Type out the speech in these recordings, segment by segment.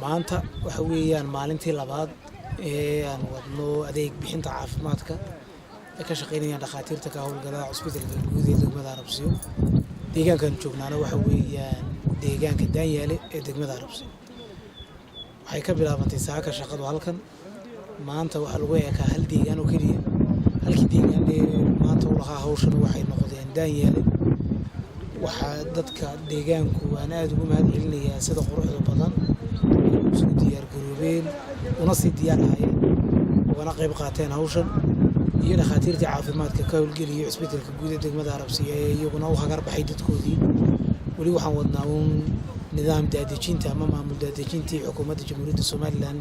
Maanta waxa weeyaan maalintii labaad ee aan wadno adeeg bixinta caafimaadka ay ka shaqeynayaan dhakhaatiirta ka howlgala cusbitalka guud ee degmada Arabsiyo. Deegaankan joognaana waxa weeyaan deegaanka Daanyaale ee degmada Arabsiyo. Waxay ka bilaabantay saaka shaqadu halkan. Maanta waxaa lagu eekaa hal deegaan oo keliya. Halkii deegaan ee maanta u lahaa hawshan waxay noqdeen Daanyaale. Waxaa dadka deegaanku aan aada ugu mahad celinayaa sida quruxda badan ay usoo diyaargaroobeen, una sii diyaar ahaayeen, ugana qayb qaateen hawshan, iyo dhakhaatiirtii caafimaadka ka howlgeliyay cusbitalka guud ee degmada Arabsiya ee iyaguna u hagar baxay dadkoodii. Weli waxaan wadnaa uun nidaam daadejinta ama maamul daadejintii xukuumadda Jamhuuriyadda Somaliland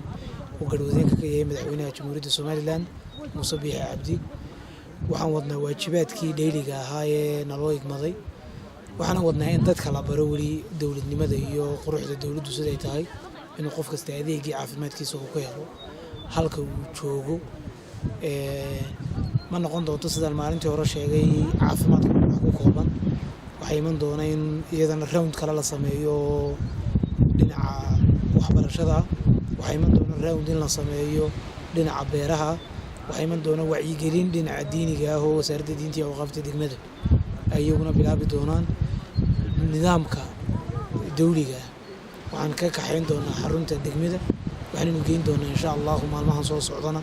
uu garhwadeenka ka yahay madaxweynaha Jamhuuriyadda Somaliland, Muuse Biixi Cabdi. Waxaan wadnaa waajibaadkii dheyliga ahaa ee naloo igmaday. Waxaana wadnaa in dadka la baro weli dowladnimada iyo quruxda dowladdu siday tahay, inuu qof kasta adeegii caafimaadkiisa uu ku helo halka uu joogo. Ma noqon doonto sidaan maalintii hore sheegay caafimaadka wax ku kooban. Waxaa iman doona in iyadana round kale la sameeyo dhinaca waxbarashada. Waxaa iman doona round in la sameeyo dhinaca beeraha. Waxaa iman doona wacyigelin dhinaca diiniga ah oo wasaaradda diinta iyo awqaafta degmada ay iyaguna bilaabi doonaan. Nidaamka dawliga ah waxaan ka kaxayn doonaa xarunta degmada, waxaanaynu geyn doonaa, insha Allahu, maalmahan soo socdana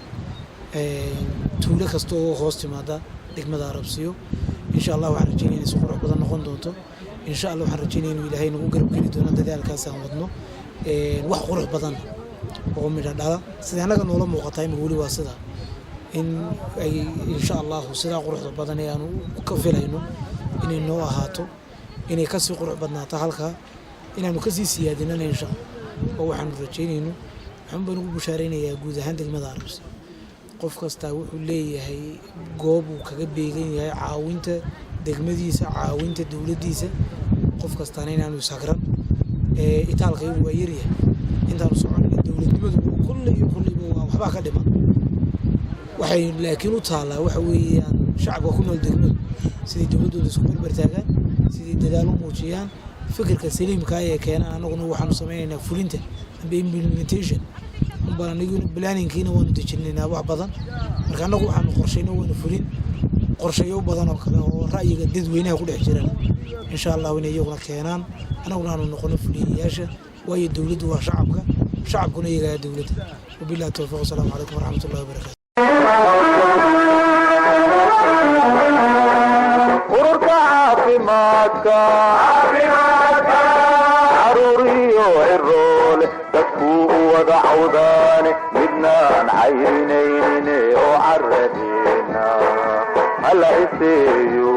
tuulo kasta oo hoos timaada degmada Arabsiyo. Insha Allah waxaan rajeynaya inay si qurux badan noqon doonto. Insha Allah waxaan rajeynaya inuu Ilaahay nagu garab geli doono dadaalkaas aan wadno, wax qurux badan oo midho dhala sida annaga noola muuqataa imika weli waa sida in ay, insha Allahu, sidaa quruxda badan ee aanu ka filayno inay noo ahaato, inay kasii qurux badnaato halkaa, inaanu kasii siyaadinana, insha Allah, oo waxaanu rajeynayno. Waxaan baan ugu bushaaraynayaa guud ahaan degmada Arabsi, qof kastaa wuxuu leeyahay goob uu kaga beegan yahay caawinta degmadiisa, caawinta dowladdiisa. Qof kastaana inaanu ishagran. Itaalkaygu waa yaryahay intaanu soconayna. Dowladnimadu kulley iyo kulleyba waa waxbaa ka dhiman, waxay laakiin u taallaa waxa weeyaan shacabka ku nool degmadu siday dowladdooda isku barbar taagaan, siday dadaal u muujiyaan, fikirka saliimka ee keenaan. Annaguna waxaanu samaynaynaa fulinta amba implementation unbaan. Aniguna planningkiina waanu dejinaynaa wax badan. Marka annagu waxaanu qorshayno waanu fulin, qorshayo badan oo kale oo ra'yiga dadweynaha ku dhex jiraan, insha Allahu, inay iyaguna keenaan, annaguna aanu noqono fuliyayaasha. Waayo, dowladdu waa shacabka, shacabkuna iyagaa dowladda. Wabillahi towfiiq. Wasalaamu calaykum waraxmat ullahi wabarakatu. Ururka caafimaadka, caruuriyo ciroole, dadkuu u wada cawdaane, midnaan cayrinaynin oo caradeena hala iseeyo.